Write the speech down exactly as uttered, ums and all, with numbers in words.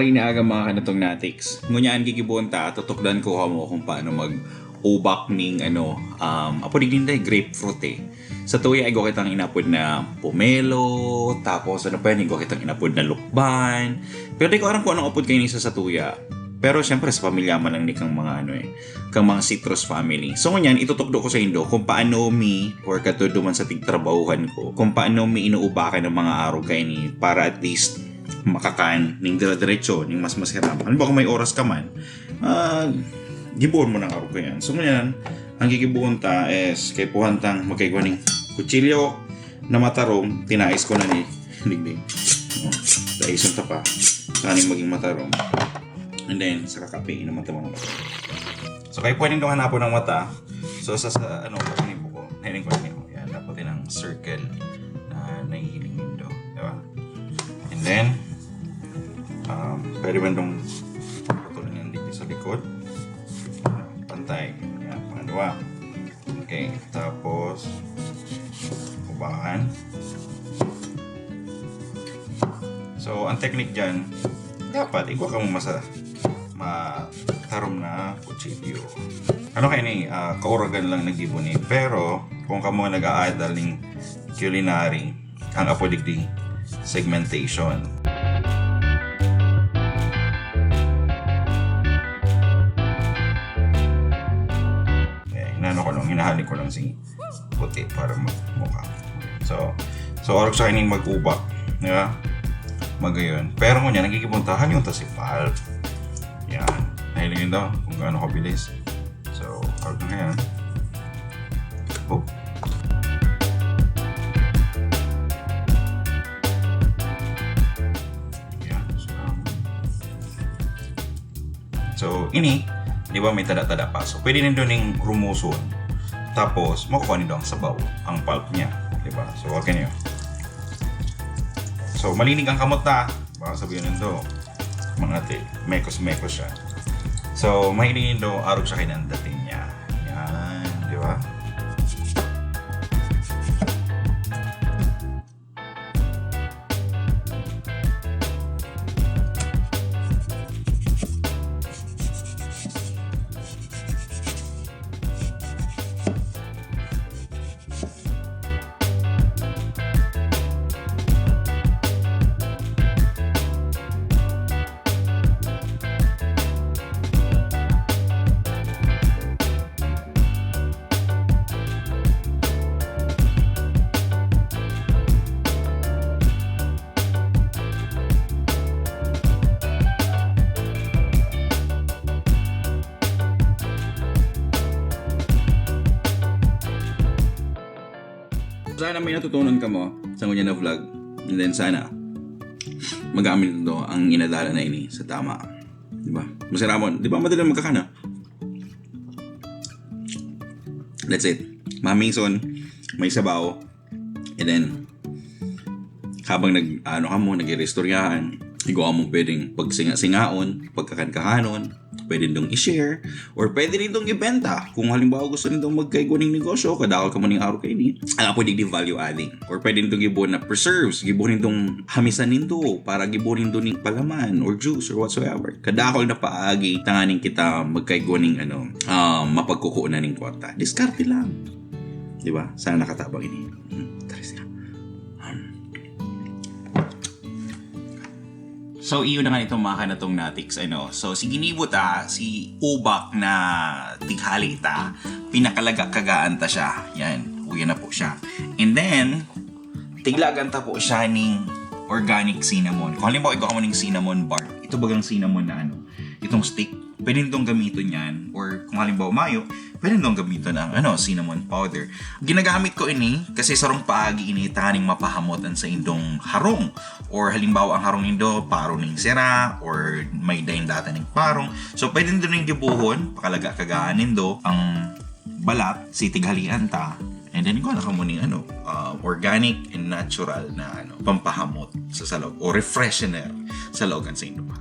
Inaaga, mga kanatong natiks. Ngunyan, gigibohon ta, tutukdan ko kamo kung paano mag-ubak ning, ano, um, apo digdi, grapefruit eh. Sa tuya, igwa kitang inapod na pomelo, tapos ano pa yan, igwa kitang inapod na lukban. Pero di ko aram kung anong apod kayo ni sa, sa tuya. Pero syempre, sa pamilya man lang ni kang mga ano eh, kang mga citrus family. So ngunyan, itutukdo ko sa indo kung paano mi, or katudo man sa tigtrabahuhan ko, kung paano mi inuubakan ang mga arog kayo ni para at least makakan ning dire-diretso, ning mas masirap. Ano ba kung may oras ka man? Ah, gibuon mo ng arog kayan. So, ngayon, ang gigibuon ta is kay puhan tang magkaigwa ning kutsilyo na matarom, tinais ko na ni digdi. Oh, taison ta pa. Kaning maging matarom. And then, sa kakape, inuman ta mga matarom. So, kayo pwedeng doon hanapon ng mata. So, sa, sa ano, pag ko, nahiling ko na niyo. Yan, dapat yun ang circle na nahihiling nindo. Di ba? And then, um, pwede man dong putulin yan dito sa likod. Pantay. Yan, pangalawa. Okay, tapos, ubahan. So, ang technique dyan, dapat igwa ka mo masa, matarom na kutsilyo. Ano kayo ni, ah, kauragan lang nagibo ni. Pero, kung kamo nag-aadal ning culinary, ang apo digdi, segmentation. Eh, inano ko lang, hinahali ko lang si puti para magmukha. So, so, arog sa kaning mag-ubak, di ba? Magayon. Pero ngunyan, nagkikipuntahan yung tasipal. Yan. Nahiling daw kung gaano kabilis. So, arog na yan. Oh. Yan. So, um, So, ini, di ba, may tada-tada pa. So, pwede nindo ning rumuson. Tapos, makukuha nindo ang sabaw, ang pulp niya. Di ba? So, okay niyo. So, malinig ang kamot na. Baka sabihin nindo, mga te, mekos-mekos siya. So, mahiling nindo, arog siya kinandating niya. Yan, di ba? Sana may natutunan kamo sa ngunyan na vlog. And then sana magamit nito ang inadala na ini sa tama. Di ba? Masarap mo. Di ba madali magkakana? That's it. Mamingson, may sabaw. And then, habang nag, ano ka mo, nag-iristoryahan, igwa mo pwedeng pagsinga-singaon, pagkakan-kakanon, pwede nitong i-share, or pwede nitong ibenta. Kung halimbawa gusto nitong magkaigwa ning negosyo, kadakol ka mo ning araw kayo ni, ah, pwede di value adding. Or pwede nitong gibuon na preserves, gibuon nitong hamisan ninto, para gibuon nito ning palaman, or juice, or whatsoever. Kadakol na paagi, tanganing kita magkaigwa ning, ano, ah, mapagkukunan ning kwarta. Diskarte lang. Di ba? Sana nakatabang ini. Hmm, tara siya. Hmm. So, iyo na nga itong mga kanatong natiks, ano. So, si ginibo ta, si ubak na tighali ta, pinakalagak kagaan ta siya. Yan, uya na po siya. And then, tiglagan ta po siya ning organic cinnamon. Kung halimbawa, igwa mo ning cinnamon bark, ito bagang cinnamon na ano, itong stick, pwede nitong gamiton yan. Or kung halimbawa mayo, pwede nitong gamiton ang, ano, cinnamon powder. Ginagamit ko ini kasi sarong paagi ini tanganing mapahamot an saindong harong. Or halimbawa, ang harong nindo, paro ning sira, or may daing data ning parong. So, pwede nindo ning gibuhon, pakalaga kagaan nindo ang balat, si tighalian ta. And then, kung ano ka mo ning, ano, ah, organic and natural na, ano, pampahamot sa salog o refreshener sa loogan sa indo pa.